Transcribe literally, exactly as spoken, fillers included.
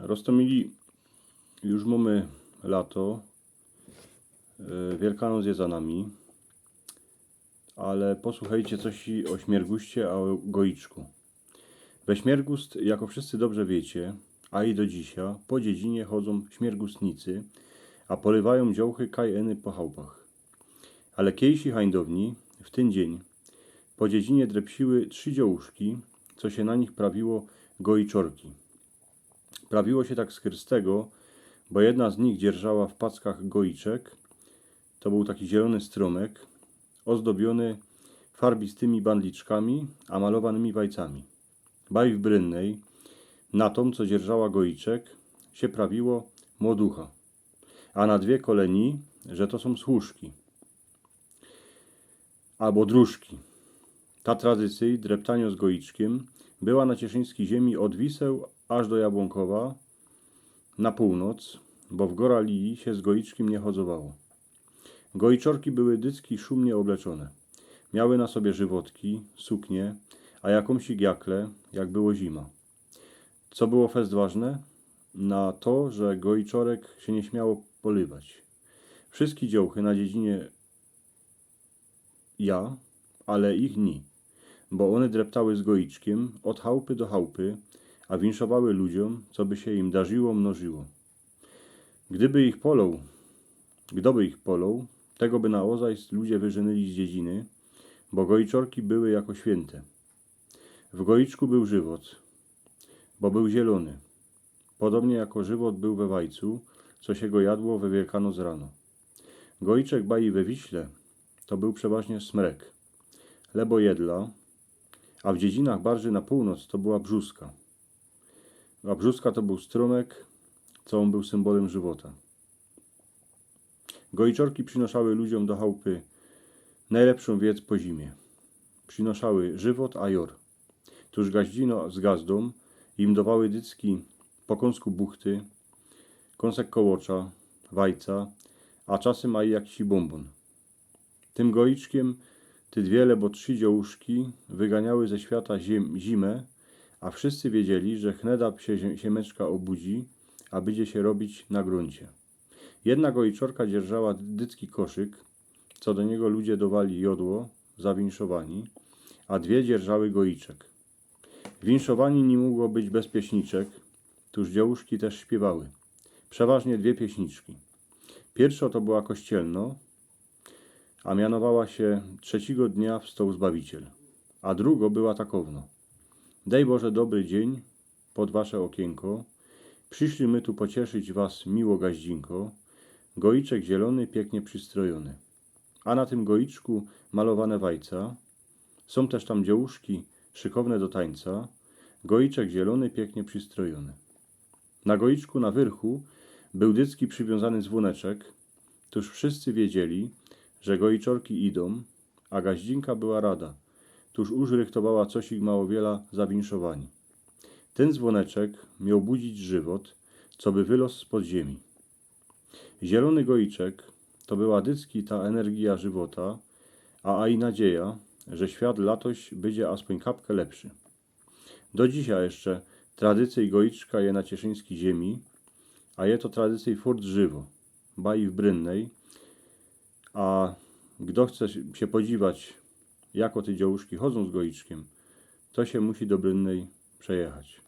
Roztōmili, już mōmy lato. E, Wielkanoc je za nami. Ale posłuchejcie coś o śmierguście, a o goiczku. We śmiergust, jako wszyscy dobrze wiecie, a i do dzisiej, po dziedzinie chodzōm śmiergustnicy, a polywajōm dziołchy kaj eny po chałpach. Ale kiejsi hańdowni, w tyn dziyń, po dziedzinie drepsiły trzi dziołuszki, co sie na nich prawiło goiczorki. Prawiło sie tak z chyrstego, bo jedna z nich dzierżała w packach goiczek. To bōł taki zielōny strōmek, ozdobiōny farbistymi bandliczkami, a malowanymi wajcami. Baj w brynnej, na tōm, co dzierżała goiczek, sie prawiło młoducha, a na dwie kolejne, że to sōm służki abo drużki. Ta tradycyj dreptanio z goiczkiym była na cieszyńskij ziemi ôd Wiseł aż do Jabłōnkowa na pōłnoc, bo w gōraliji sie z goiczkiym niy chodzowało. Goiczorki były dycki szumnie ôbleczōne. Miały na sobie żywotki, suknie, a jakōmsik jakle, jak było zima. Co było fest ważne? Na to, że goiczorek sie niy śmiało polywać. Wszyjske dziołchy na dziedzinie ja, ale ich ni, bo ône dreptały z goiczkiym ôd chałpy do chałpy, a winszowały ludziōm, coby sie im darziło, mnożyło. Gdyby ich poloł, gdoby ich poloł, tego by naozaj ludzie wyżynyli z dziedziny, bo goiczorki były jako świynte. W goiczku bōł żywot, bo bōł zielōny, podobnie jako żywot bōł we wajcu, co sie go jadło we Wielkanoc rano. Goiczek baj we Wiśle to bōł przeważnie smrek, lebo jedla, a w dziedzinach barżyj na pōłnoc to była brzōzka. A brzōzka to bōł strōmek, co ôn bōł symbolym żywota. Goiczorki przinoszały ludziōm do chałpy nojlepszōm wiec po zimie. Przinoszały żywot a jor. Tōż gaździno z gazdōm im dowały dycki po kōnsku buchty, kōnsek kołocza, wajca, a czasym aj jakiś bōmbōn. Tym goiczkiym te dwie lebo trzi dziołuszki wyganiały ze świata zim, zimę, a wszyscy wiedzieli, że chneda sie, siemeczka ôbudzi, a bydzie sie robić na grōncie. Jedna goiczorka dzierżała dycki koszyk, co do niego ludzie dowali jodło za winszowaniy, a dwie dzierżały goiczek. Winszowaniy niy mogło być bez pieśniczek, tōż dziołuszki tyż śpiywały. Przeważnie dwie pieśniczki. Piyrwszŏ to była kościelnŏ, a mianowała sie Trzecigo dnia wstoł Zbawiciel, a drugŏ była takowno: Dej Boże dobry dziyń pod wasze ôkiynko, prziszli my tu pocieszyć was, miło gaździnkŏ, goiczek zielōny, piyknie przistrojōny. A na tym goiczku malowane wajca, sōm tyż tam dziołuszki szykowne do tańca, goiczek zielōny, piyknie przistrojōny. Na goiczku na wyrchu bōł dycki prziwiōnzany zwōneczek, tōż wszyscy wiedzieli, że goiczorki idōm, a gaździnka była rada, tōż już rychtowała cosik mało wiela za winszowaniy. Tyn zwōneczek mioł budzić żywot, coby wyloz spod ziymi. Zielōny goiczek to była dycki ta energia żywota, a aj nadzieja, że świat latoś bydzie aspōń kapkã lepszy. Do dzisiej jeszcze tradycyj goiczka je na cieszyńskij ziymi, a je to tradycyj furt żywŏ, baj w brynnej, a gdo chce sie podziwać, jako te dziołuszki chodzōm z goiczkiym, to sie musi do brynnej przejechać.